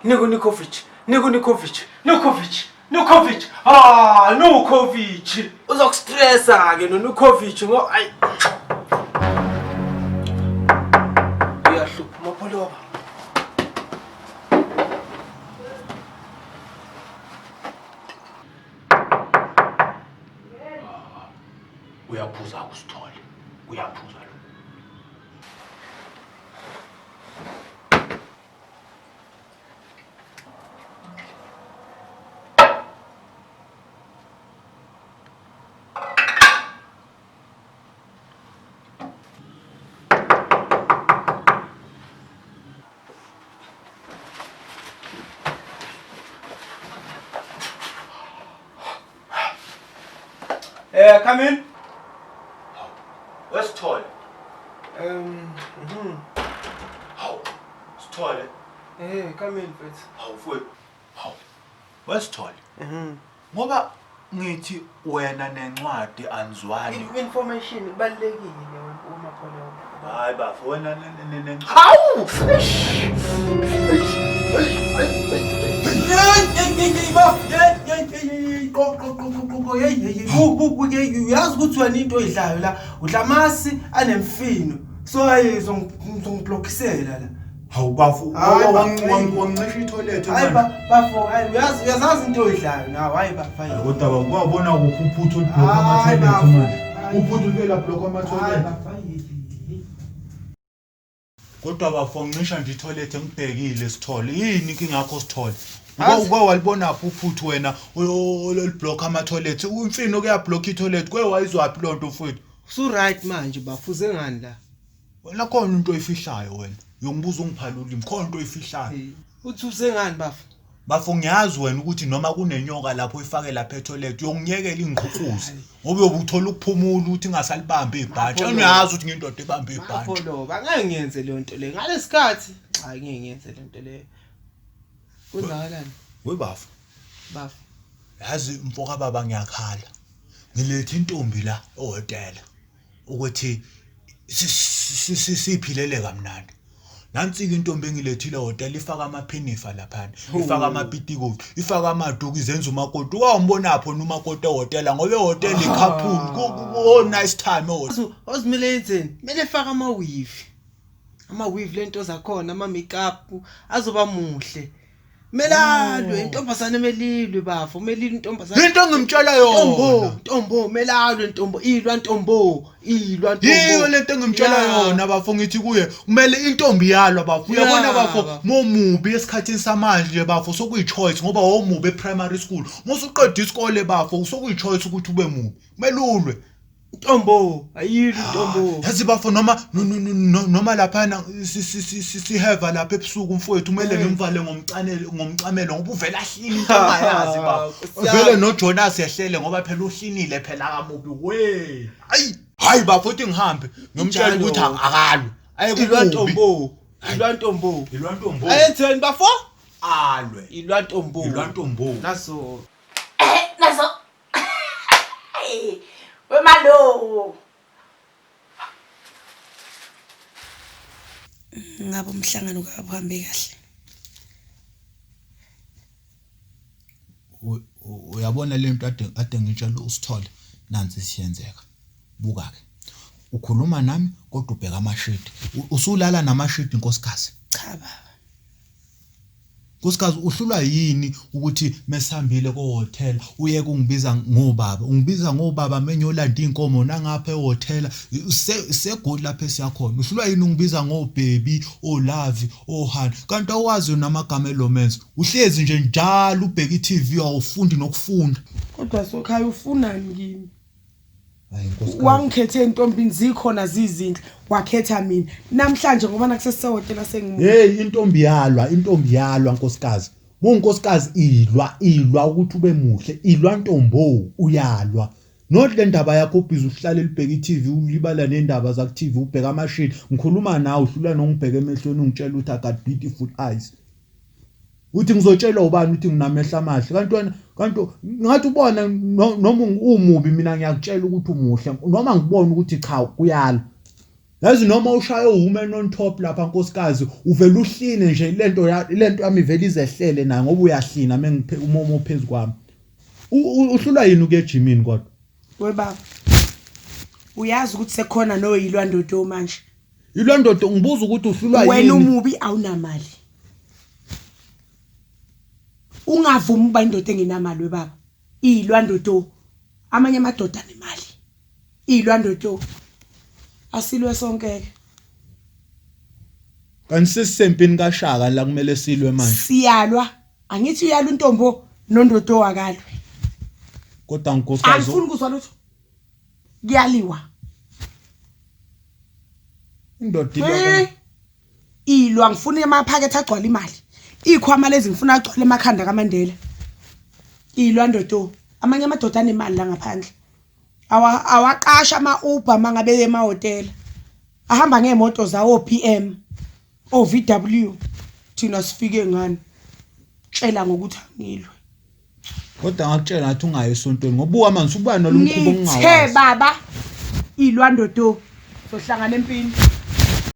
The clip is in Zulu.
Niko Nikovic, Niko Nikovic, Nikovic, Nikovic. Ah, Nukovic. Uzokustressa ke no Nukovic ngo ay. Uyahlupha uMapholoba. Uyaphuza usithole. Uyaphuza lo. Come in. Wesithole. Mhm. Hawu. Sithole. Come in mfethu. Hawu mfowethu. Hawu. Wesithole. Ngoba ngithi wena nencwadi anizwani. Information ibalulekile uMapholoba. Hayi bafo wena nencwadi. Hawu! Uyazi ukuthi wena into oyidlayo la udla amasi anemfino so hayi uzongiblokisela la. Hawu bafo, Hayi, wangincisha itoilet hayi manje. Bafo, hayi uyazi uyazazi into oyidlayo nawe, hayi bafo, hayi. Kodwa wabona kuphi uphuthu olubhlokha Hayi, ama-toilet bafo. manje. Hayi. Uphuthu luyela blokha Hayi ama-toilet. bafo, hayi. Kodwa bafo ngisho nje itoilet engibhekile Sithole. Yini inkinga yakho Sithole? Uba Azi- uke walibona phi uphuthu wena olubhlokha ama-toilet? Umfino kuyablokha itoilet. Kuye wayizwaphi loo nto mfowethu? Usu right manje bafo, uze ngani la? Wena khona into oyifihlayo wena. Uyongibuza ungiphala ulimi. Khona into oyifihlayo. Uthi uze ngani bafo? Bafo ngiyazi wena ukuthi noma kunenyoka lapho oyifake lapha etoilet uyongiyekela ingqhuquze. Ngoba uyobe uthola ukuphumula ukuthi ingasalibambi ibhantshi. Mapholo. Uyazi ukuthi ngiyindoda ebamba ibhantshi. Mapholoba, angeke ngiyenze leyo nto leyo. Ngalesikhathi, cha ngeke ngiyenze leyo nto leyo. Kwenzakalani We bafo. bafo? Yazi mfoka baba ngiyakhala. Ngilethe intombi la ehhotela ukuthi siphilele kamnandi. Nansi-ke intombi engilethile ehhotela ifaka amaphinifa laphana, ifaka amapitikoti, ifaka amaduku izenza umakoti. Wawumbonaphi wena umakoti ehhotela ngoba ehhotela i-couple o nice time ehhotela. Ozimele yenzeni? Kumele efake ama-weave. Ama-weave lento zakhona, ama-makeup azoba muhle. Melalwe intombazane emelilwe bafo, melilwe intombazane. Into engimtshela Ntombo, yona. ntombo, melalwe ntombo, ilwa ntombo, ilwa ntombo. Yiyo lento engimtshela Ya. yona bafo ngithi kuye kumele intombi yalwa bafo. Uyabona Ya, bafo bafo. momubi esikhathini samanje nje bafo sokuyi-choice ngoba wawumubi e-primary school. Musuqeda isikole bafo sokuyi-choice ukuthi ube mubi. Kumele ulwe. Ntombo, ayilwi ntombo. Yazi bafo noma noma laphana siheva lapha ebusuku mfowethu kumele ngimvale ngomcanelo ngomcamelo ngoba uvela ahlini into ongayazi bafo. Nkosi yami. Vele noJonas ehlele ngoba phela uhlinile phela kamubi we. Hayi hayi bafo uthi ngihambe ngiyomtshela Njalo. ukuthi akalwe. Ilwa Ayekubi. ntombo, ilwa ntombo. Ilwa ntombo. Ayenzeni bafo? Alwe. Ilwa ntombo. Ilwa ntombo. Naso. Naso. Wemalo. Ngabe umhlangano kabuhambe kahle. Uyabona lento ade ade ngitshela usithole nansi siyenzeka. Buka ke. Ukhuluma nami kodwa ubheka amashidi. Usulala namashidi nkosikazi. Cha baba. Nkosikazi uhlulwa yini ukuthi mesihambile kohhotela uyeke ungibiza ngobaba ungibiza ngobaba menyolanda inkomo nangapha ehhotela segoli lapha esiyakhona uhlulwa yini ungibiza ngobaby olavi ohani kanti awazi namagama elomance uhlezi nje njalo ubheka i-TV awufundi nokufunda. Kodwa sokhaya ufunani kimi? Hayi nkosikazi. Wangikhethe intombi zikhona zizinhle, wakhetha mina. Namhlanje ngoba nakusesehhotela sengimuhle. Hey intombi yalwa, intombi yalwa nkosikazi. Munkosikazi ilwa, ilwa ukuthi ube muhle, ilwa ntombo, uyalwa. Not le ndaba yakho ubhizi uhlale libheka i-TV ulibala nendaba zaku TV ubheka amashini. Ngikhuluma nawe uhlula nongibheka emehlweni ungitshela ukuthi I got beautiful eyes. Uthi ngizotshelwa ubani ukuthi nginamehlo amahle kanti wena kanti ngathi ubona noma umubi mina ngiyakutshela ukuthi umuhle noma ngibona ukuthi cha kuyala. Yazi noma ushaye woman on top lapha nkosikazi uvela uhline nje lento lento yami ivele izehlele nayo ngoba uyahlina mengiphe umomo phezu kwami. Uhlulwa yini ukuya ejimini kodwa? We baba. Uyazi ukuthi sekhona noyilwa ndodo manje. Yilwa ndodo ngibuza ukuthi uhlulwa yini? Wena umubi awunamali. Ungavumi ukuba indoda engenamali we baba. Ilwa ndodo. Amanye amadoda anemali. Ilwa ndodo. Asilwe sonke ke. Kanti sesisempini kaShaka la kumele silwe manje. Siyalwa. Angithi uyalwa intombo nondodo wakalwe. Kodwa nkosikazi. Angifuni ukuzwa lutho. Kuyaliwa. Indoda ilwa. Ilwa ngifuna amaphakethe agcwala imali. Ikhwama lezi ngifuna agcwale emakhanda kaMandela. Ilwa ndodo. Amanye amadoda anemali la ngaphandle. Awaqasha ama-Uber mangabe emahhotela. Ahamba ngey'moto zawo o-B_M, o-V_W. Thina sifike ngani? Tshela ngokuthi angilwe. Kodwa ngakutshela ngathi ungayi esontweni ngoba uwa manje usubuya nalo mkhuba Ngithe ongingawazi. baba ilwa ndodo. Sohlangana empini.